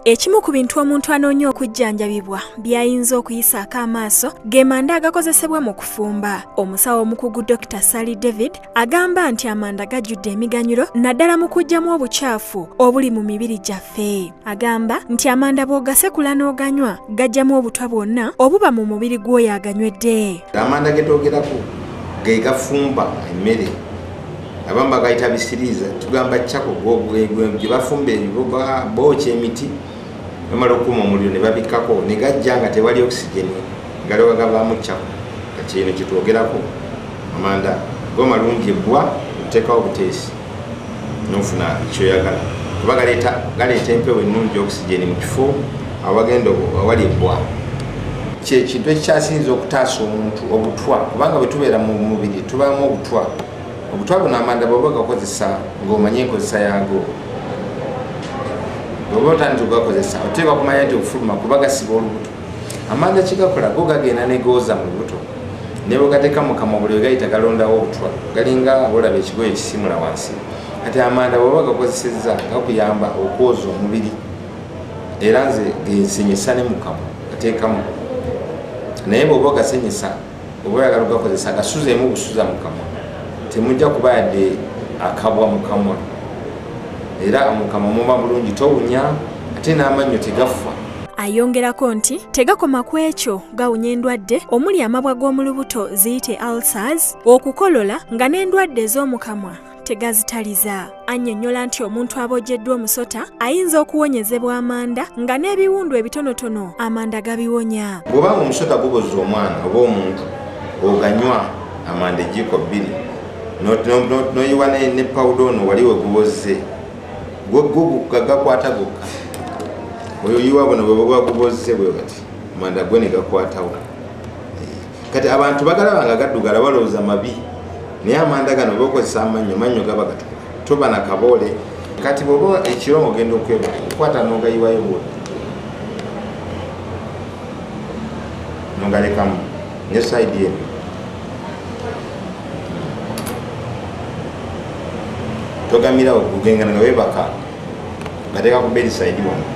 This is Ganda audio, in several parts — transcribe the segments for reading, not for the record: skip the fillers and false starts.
Ekimu ku bintu omuntu anoonya okujjanjabibwa by'ayinza okuyisaako amaaso ge manda agakozesebwa mu kufumba. Omusawo omukugu Dr. Sally David agamba nti amanda gajjudde emiganyulo naddala mu kuggyamu obukyafu obuli mu mibiri gyaffe. Agamba nti amanda bw'ogasekula n'oganywa gajjamu obutwa bwonna obuba mu mubiri gw'oyo aganywedde. Amanda ge twogerako ge gafumba emmere. Abamu bagayita bisiriiza, tugamba chako gye bafumba bookya emiti bamala okukuuma omuliro ne babikkako ne gajja nga tewali oxygen galyoka gavaamu chako. Kati eno kye twogerako, amanda go malungi ebbwa oteekawo obuteesi n'ofuna kyoyagala kuba galeeta empewo ennungi oxygen mu kifo awagenda awali ebbwa. Kyekintu ekikyasinza okutaasa omuntu obutwa, kubanga bwe tubeera mu mubiri tubaamu obutwa. Obutwa buno amanda bw'oba ogakozesa ng'omanye enkozesa yaago, bw'oba otandika okugakozesa oteekwa kumanya nti okufuluma kuba gasiba olubuto. Amanda kye gakola go gagenda ne gooza mu lubuto ne bwe gateeka mu kamwa buli we gayita galondawo obutwa, galinga olaba ekigoye ekisimula wansi. Kati amanda bw'oba gakozesezza gakuyamba okwoza omubiri, era nze gensenyesa ne mu kamwa gateekamu, naye bw'oba ogasenyesa oba oyagala ogakozesa gasuzeemu busuza mu kamwa, temujja kuba yadde akabwa mu kamwa, era mu kamwa muba bulungi towunya ate n'amannyo tegafa. Ayongerako nti tegakoma ku ekyo, gawunya endwadde omuli amabwa g'omu lubuto ziyite ulcers, okukolola nga n'endwadde ez'omu kamwa tegazitaliza. Annyonnyola nti omuntu abojjeddwa omusota ayinza okuwonyezebwa amanda nga n'ebiwundu ebitonotono amanda gabiwonya. Bw'obanga omusota guboza omwana oba omuntu, oganywa amanda ejiiko bbiri n'oyiwa ne pawuda ono wali we guboze gakwata gokka. Oyo oyiwa buno bwe buba guboze bwe bati amanda gwe ne gakwatawo. Kati abantu bagalaba nga gaddugala balowooza mabi, naye amanda gano bw'okozesa amannyo, mannyo gaba gatukula, toba na kaboole. Kati bw'oba ekiro ng'ogenda okwebaka okwata n'ogayiwayo bw'oti n'ogalekamu ne sayidi eno togamirawo kugengana nga weebaka, gateeka ku bedside wano.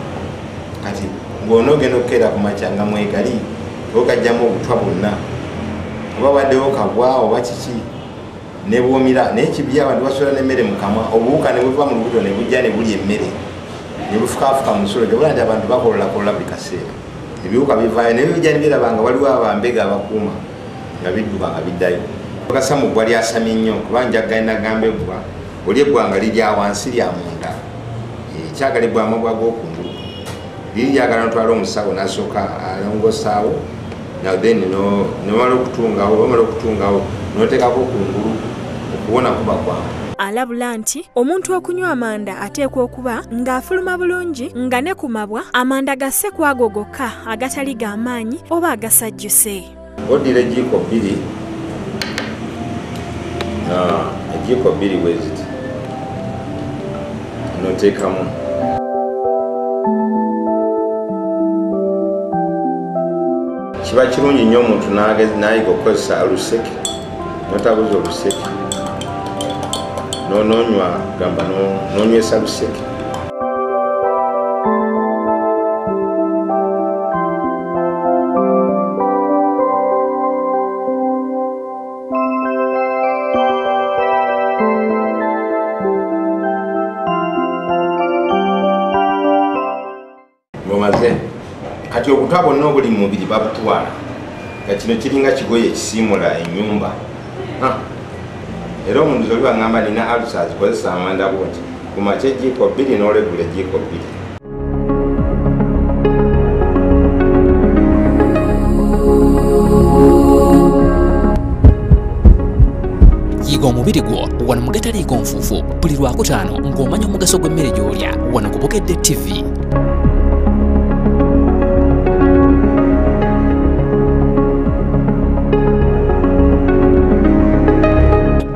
Kati bw'onoogenda okukeera ku makya nga mwegali ogajjamu obutwa bwonna oba waddewo kabwa oba kiki ne bwomira. Naye kibi abantu basula n'emmere mu kamwa, obuwuka ne buva mu lubuto ne bujja ne bulya emmere ne bufukaafuka mu nsulo. Tebula nti abantu bakololakolola buli kaseera, ebiwuka bivaayo naye bijja ne biraba nga waliwo abambega abakuuma nga bidduka nga biddayo. Gasa mu ggwa lyasamye nnyo kuba njagala nagamba eggwa oli eggwa nga lirya wansi lya munda, kyagala eggwa amabwa g'okungulu liri lyagala notwala omusawo n'asooka alongosaawo, then nomala okutungawo, bamala okutungawo n'oteekako kungulu okuwona kuba kwangu. Alabula nti omuntu okunywa amanda ateekwa okuba ng'afuluma bulungi nga ne ku mabwa amanda gasse ku ago gokka agatali g'amaanyi oba agasajjuse. Oddira ejiiko bbiri, ejiiko bbiri bwe ziti n'oteekamu kiba kirungi nnyo omuntu n'ayiga okukozesa oluseke, n'otabuza oluseke n'onywa, gamba n'onywesa luseke. Ng'omaze kati obutwa bwonna obuli mu mubiri babutwala, nga kino kiringa kigoye ekisiimula ennyumba. Era omuntu oli bangamba nina ulcers, kozesa amanda bw'oti ku makya ejiiko bbiri n'olweggulo ejiiko bbiri. Yiga omubiri gwo wano mu Gataliiko Nfuufu buli Lwakutaano ng'omanya omugaso gw'emmere gy'olya wano ku Bukedde TV.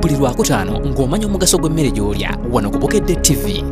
Buli Lwakutaano ng'omanya omugaso gw'emmere gy'olya wano ku Bukedde TV.